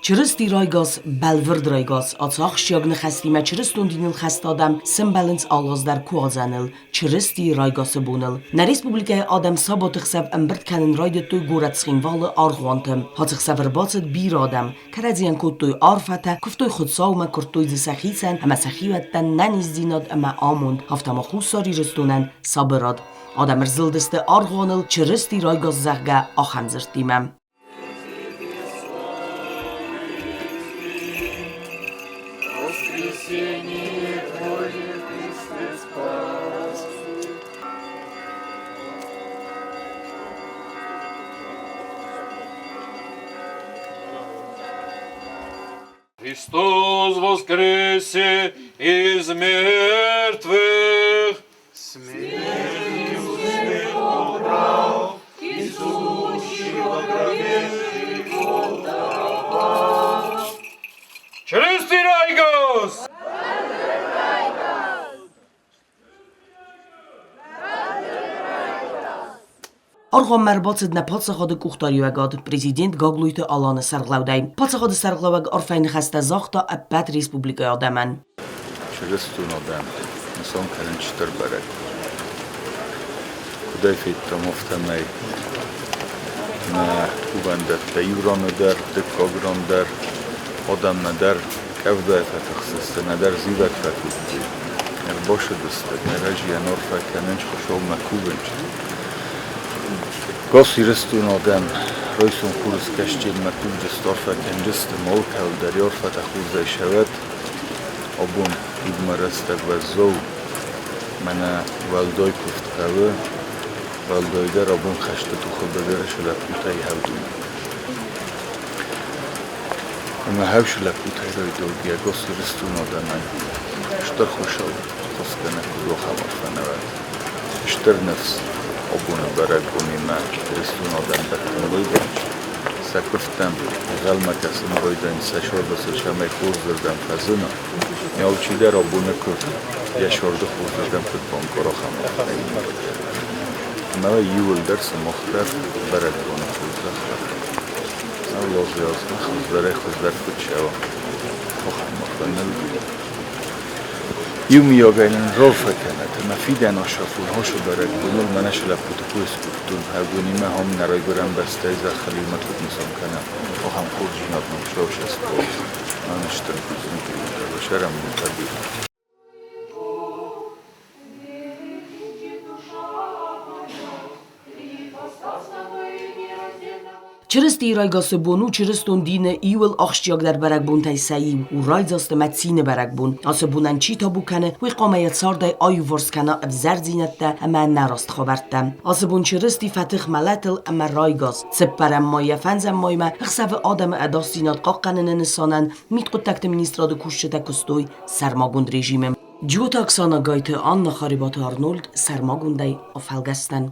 Чырысти райгас, бӕлвырд райгас, ацы ахсджиаг ныхӕстимӕ чырыстон диныл хӕст адӕм сӕмбӕлынц алы аз дӕр Куадзӕныл, Чырыстийы райгасы боныл. Нӕ республикӕйы адӕм сабаты хсӕв ӕмбырд кӕнын райдыдтой горӕт Цхинвалы аргъуанты. Ацы хсӕв ӕрбацыд бирӕ адӕм, кӕрӕдзийӕн кодтой арфӕтӕ, куывтой Хуыцаумӕ, куырдтой дзы сӕхицӕн ӕмӕ сӕ хиуӕттӕн нӕниздзинад ӕмӕ амонд, афтӕ ма Хуссар Ирыстонӕн сабырад. Адӕм ӕрзылдысты аргъуаныл Чырысти райгас, зӕгъгӕ, ахӕм дзырдтимӕ. Воскресение Твое, Христе, спаси. Христос воскресе из мертвых! Смертью смерть побрал, и сущего гробе живот даровал. Чырысти райгас! Аргъуанмӕ ӕрбацыд нӕ паддзахады къухдариуӕгад президент Гаглойты Аланы сӕргълӕудӕй. Паддзахады сӕргълӕууӕг арфӕйы ныхӕстӕ загъта ӕппӕт республикӕйы адӕмӕн. Чырыстон адӕм нысан кӕнын стыр бӕрӕг. Куыдӕй федтам, афтӕмӕй нӕ кувӕндӕттӕ иу раны дӕр, дыккаг ран дӕр, адӕммӕ дӕр къӕвдайы фӕтыхсысты, нӕдӕр зивӕг фӕкодтой. Ӕрбацыдысты, кӕрӕдзийӕн арфӕ кӕнынц, Хуыцаумӕ кувынц. Гас Ирыстон адӕм райсом хурыскӕсджынмӕ кувджысты, арфӕ кӕнджысты, малкӕуыл дӕр арфӕтӕ хорзӕй сӕвӕд. Абон уыдмӕ рӕстӕг уӕззау, мӕнӕ уӕлдай куывд хъӕуы, уӕлдайдӕр абон хӕсты тохы быдыры цы лӕппутӕй хӕвдун. Ӕмӕ хӕвсы лӕппутӕй райдауд йӕ гас Ирыстон адӕмӕн стыр Хуыцау хъусгӕнӕг куыд ахӕм арфӕ нӕ уӕд. Стыр ныфс абоны бӕрӕгбонимӕ Ирыстон адӕм дӕттын райдайынц. Сӕ куывдтӕм ӕнхъӕлмӕ кӕсын райдайынц, сӕ сӕрды сыл цӕмӕй хорзырдӕм фӕзына. Алчидӕр абоны куывд йӕ сӕрды хорзырдӕм куыд банкъара, ахӕм арфӕимӕ. Ӕмӕ иууылдӕр сымах дӕр бӕрӕгбоны хорзӕх уӕд. Ӕвлазы хуыздӕрӕй-хуыздӕр куыд цӕуа, ахӕм афоныл. Иумиагӕй нын рарфӕ кӕнӕд, ӕмӕ фидӕн асафон ацы бӕрӕгбоныл мӕнӕ цы лӕппуты кой скодтон, Хӕгонимӕ ам нӕ райгуырӕн бӕстӕйы зӕххыл иумӕ куыд нысан кӕнӕм, ахӕм хорздзинад нӕм Хуыцау сӕ Мӕн стыр бузныг иууылдӕр, сӕрӕнбонтӕ бирӕ. Чырыстийы райгасы бон у чырыстон дины иуыл ахсджиагдӕр бӕрӕгбонтӕй сӕ иу. У райдзаст ӕмӕ цины бӕрӕгбон. Ацы бонӕн чи табу кӕны, уый хъуамӕ йӕ цардӕй аиуварс кӕна ӕвзӕрдзинӕдтӕ ӕмӕ ӕнӕраст хабӕрттӕ. Ацы бон Чырысти фӕтых мӕлӕтыл ӕмӕ райгас. Цыппӕрӕм майӕ фӕндзӕм маймӕ ӕхсӕвы адӕмы ӕдасдзинад хъахъхъӕныны нысанӕн мидхъуыддӕгты министрады кусджытӕ куыстой сӕрмагонд режимы. Джиоты Оксана, Гайты Анна, Харебаты Арнольд сӕрмагондӕй афӕлгӕстӕн.